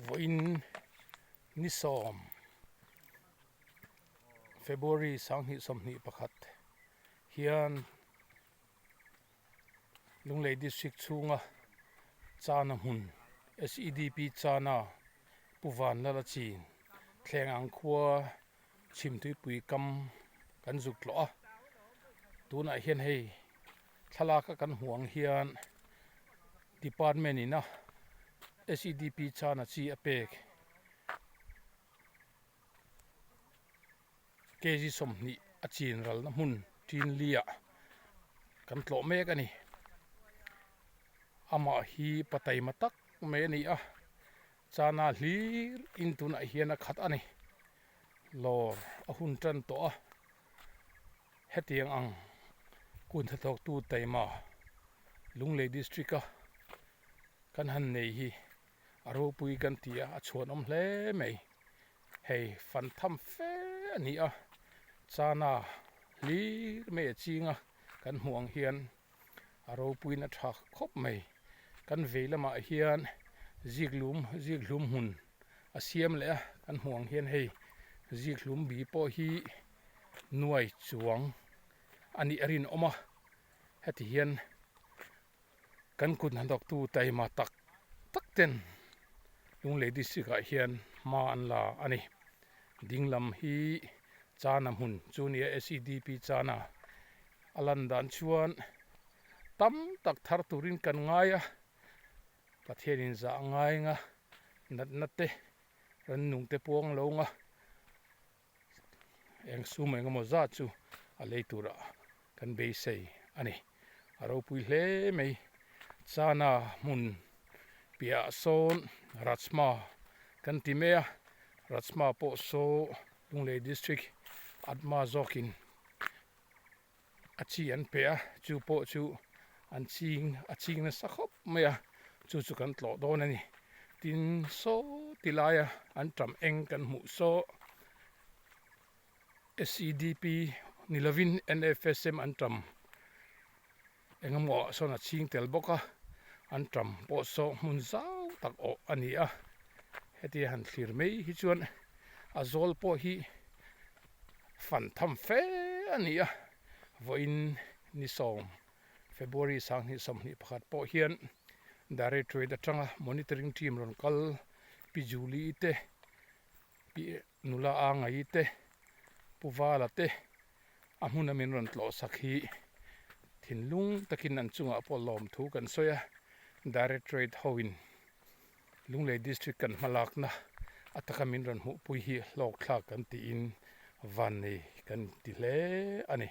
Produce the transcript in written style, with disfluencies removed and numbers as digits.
Vawiin ni sawm February 2021 hian Lunglei District chhunga Chana hmun SEDP Chana Pu Vanlala chin thleng ang khua Chhimtuipui kam kan zuk tlawh a, tunah hian hei thlalak a kan hmuh ang hian department in a SEDP chana chi a pek kg 20 a chin ralna hmun Tinli ah kan tlawh mek a ni. Amah hi pataima tak mai a ni a. Chana hlir in tunah hian a khat a ni. Lawr a hun tan tawh a, hetiang ang kun hnathawktu taima Lunglei District a kan han nei hi a ropui kan ti a, a chhuanawm hle mai. Hei fan tham fe a ni a, chana hlir mai a ching a kan hmuh ang hian a ropuiin a tha khawp mai. Kan vei lamah hian ziklum zikhlum hmun a siam leh a, kan hmuh ang hian hei zikhlum bi pawh hi nuai chuang a nih a rinawm a, heti hian kan kut hnathawktu taima tak tak ten Lunglei district ah hian hma an la a ni. Ding lam hi chana hmun chu nia SEDP chana. A lan dan chuan tam tak thar turin kan ngai a, Pathianin zah a ngai nga, natna te, rannung te puang lo nga, eng sum eng emaw zat chu a lei turah kan beisei a ni. A ropui hle mai, chana hmun piahah sawn Rajma kan ti mai a, Rajma pawh saw Lunglei District Atma zawkin a chi an pe a chu pawh chu an ching a ching nasa khawp mai a chu chu kan tlawh dawn a ni tin saw ti laia an tam eng kan hmuh saw S E D P ni lovin N F S M an tam engemaw ah sawn a ching tel bawk a an tam pawh saw hmun zau tak awh a ni a heti han thlir mai hi chuan a zawl pawh hi fan tham fe a ni a vawiin ni sawm February 2021 pawh hian Directorate atanga monitoring team rawn kal Pi Julie te Pi Nula a ngai te Pu Vala te a hmuna min rawn tlawh sak hi thinlung takin an chungah pawh lawmthu kan sawi a Directorate hoin Lunglei District kan hmalakna a taka min rawn hmuhpui hi hlawkthlak kan tiin vannei kan ti hle a ni.